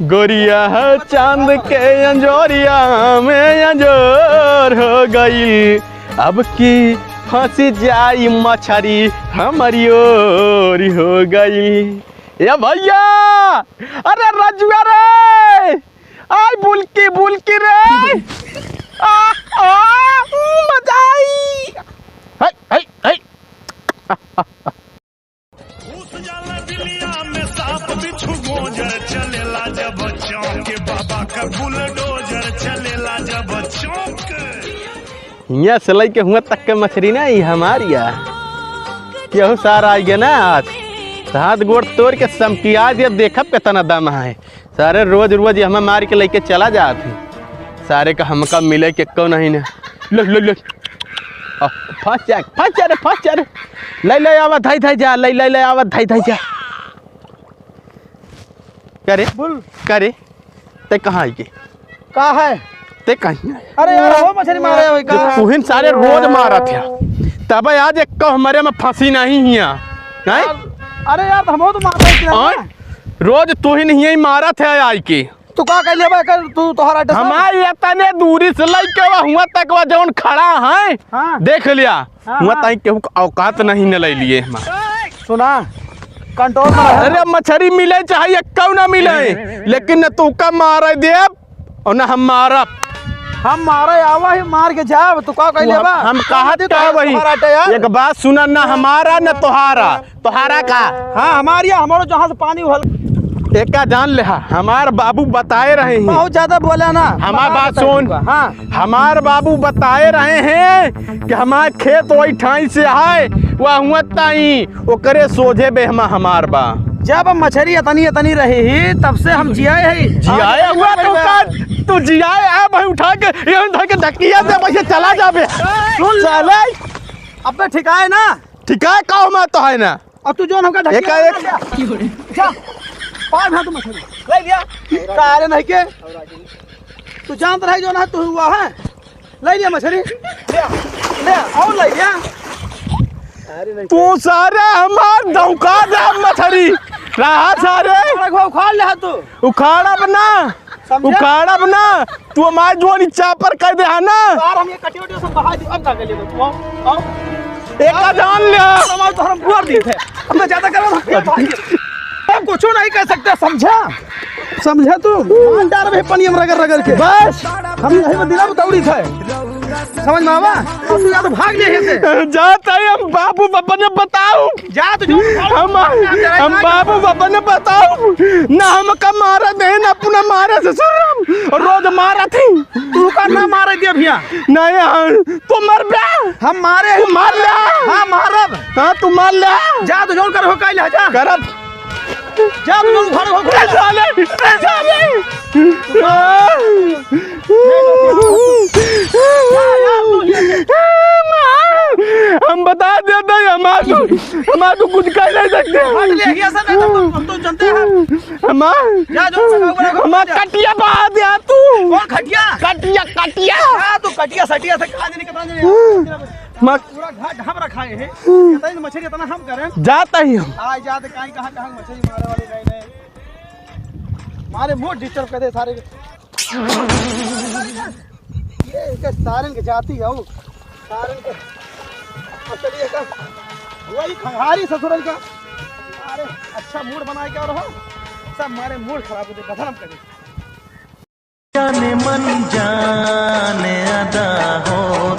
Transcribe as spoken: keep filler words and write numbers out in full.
गोरिया है चांद के अंजोरिया में अंजोर हो गई, अब की फंसी जाई मछरी हमारी ओर हो गई। ए भैया, अरे रजुआ रे, आई बुलकी बुलकी रे, आ, आ, मजा आई। है, है, है। घुस जाला बिलिया में सांप बिच्छू गोजर, चलेला जब चौक, बाबा का बुलडोजर, चलेला जब चौक। हियाँ से लइके हुआँ तक के मछरी ना, ई हमार या। केहू सार आइ गया ना आज, तो हाथ गोड़ तोड़ के समकिया दिया, देखब केतना दम है। सारे रोज रोज ये हमें मार के लेके चला जात है। सारे का हमका मिले के कौन नहीं ना। ले, ले, ले। आ, फंस जा, फंस जा रे, फंस जा रे। ले, ले, आवा, धाई, धाई जा, ले, ले, ले, आवा, धाई, धाई जा। करे? बोल। करे? ते कहाँ आई के? का है? ते कहीं आया? अरे यार, वो मछली मारे हुए का? तुहिन सारे रोज मारत है। तब आज एक को हमारे में फंसी नहीं हिया। हैं? अरे यार, हम तो मारत है। हैं? रोज तुहिन हिया ही मारत है आई के। तू का कइले बा कर, तू तोहरा अड्डा साहब? हमार इतने दूरी से लइके वा हुआँ तक वा जौन खड़ा है, हाँ। देख लिया, हाँ, हुआँ हाँ। ताई केहू के औकात नहीं न ले लिए हमार। सुना, control में रह। अरे मछरी मिले चाहे एक्कौ ना मिले, लेकिन न तू का मारे देब और न हम मारब। हम मारे आवा ही मार के जाब, तू का कइले बा? हम कहत का वही? तोहरा अड्डा यार। एक बात सुना, ना हमारा न तोहारा। तोहारा का? हाँ, हमार या, हमारो जहाँ से पानी उहल। एका जान ले हा, हमार बाबू बताए रहे हैं। बहुत ज्यादा बोला ना। हमार बात सुन। हाँ। हमार बाबू बताए रहे हैं कि हमार खेत वही ठाई से है, वह हुआँ ताई, ओकरे सोझे बेहमा हमार बा। जब मछरी इतनी, इतनी रही ही, तब से हम जियाए है। जियाए हुआ तो का, तू जियाए, आ भाई उठा के, ये उठा के धकिया दे, वैसे चला जाबे। सुन ले। चले। अबे ठिकाए ना। ठिकाए का हमार तो है ना। अब तू जौन हमका धकिया एका एक ना लिया। जा, पार भा तू मछली। ले लिया। सारे नहीं के। तू जानत रहे जौन है, तू हुआ है। ले लिया मछली। ले, ले, और ले लिया। तू सारे हमार धोखा दे मछली। रहा सारे। उखाड़ ले तू। उखाड़ब ना, समझे? उखाड़ब ना, तू हमार जोनी चापर कर दे है ना। यार, हम ये कटिया उटिया सब बहा दी, अब का कर लेबे तू? आओ, आओ। एका जान ले। हमार तो हम बुआर दी थे। हम तो ज्यादा करो, हम फिर भाग गए। हम कुछ नहीं कर सकते, समझा? समझा तू? मार डाल रहे पानी हम रगड़ रगड़ के। बस। हम यही में दिला बताउड़ी थे। समझ में आवा? अब तू या तो भाग ले यहाँ से। जात है हम बाबू बबन बताऊ। जा तो जो हम, हम बाबू बबन बताऊ, ना हमका मारा दे, ना अपना मारे ससुर, रोज मारा थी। तू का ना मारे दिया भैया। नहीं, हाँ, तू मर बे। हम मारे तू मार ले। हाँ, मारब। हाँ, तू मार ले। जा तो जौन कर हो काई ले, जा। करब। जा तो जौन घर हो, ए साले, ए साले। हम बता देते हैं, हमार तो, हमार तो कुछ कर नहीं सकते। हट ले, ये सब नहीं तो हम तो जानते हैं। हमार, जा, जो हमार कटिया बहा दे तू। कौन खटिया? कटिया, कटिया। हाँ, तू कटिया सटिया से कहाँ जाने, कितना जाने? हमार पूरा घाट हम रखाए हैं। कितना ही मछली, इतना हम करें। जाता ही हम। आ, जाते कहीं, कहाँ, कहाँ मछली मारे वाले गए नहीं। मारे मूड disturb कर दे सारे। ये इनके सारन के जाति है वो। सारन के। और चलिए का, वही खंगारी ससुरन का। अरे, अच्छा मूड बनाए क्या रहो? सब मारे मूड खराब हो गए, बदनाम कर दे। जाने मन जा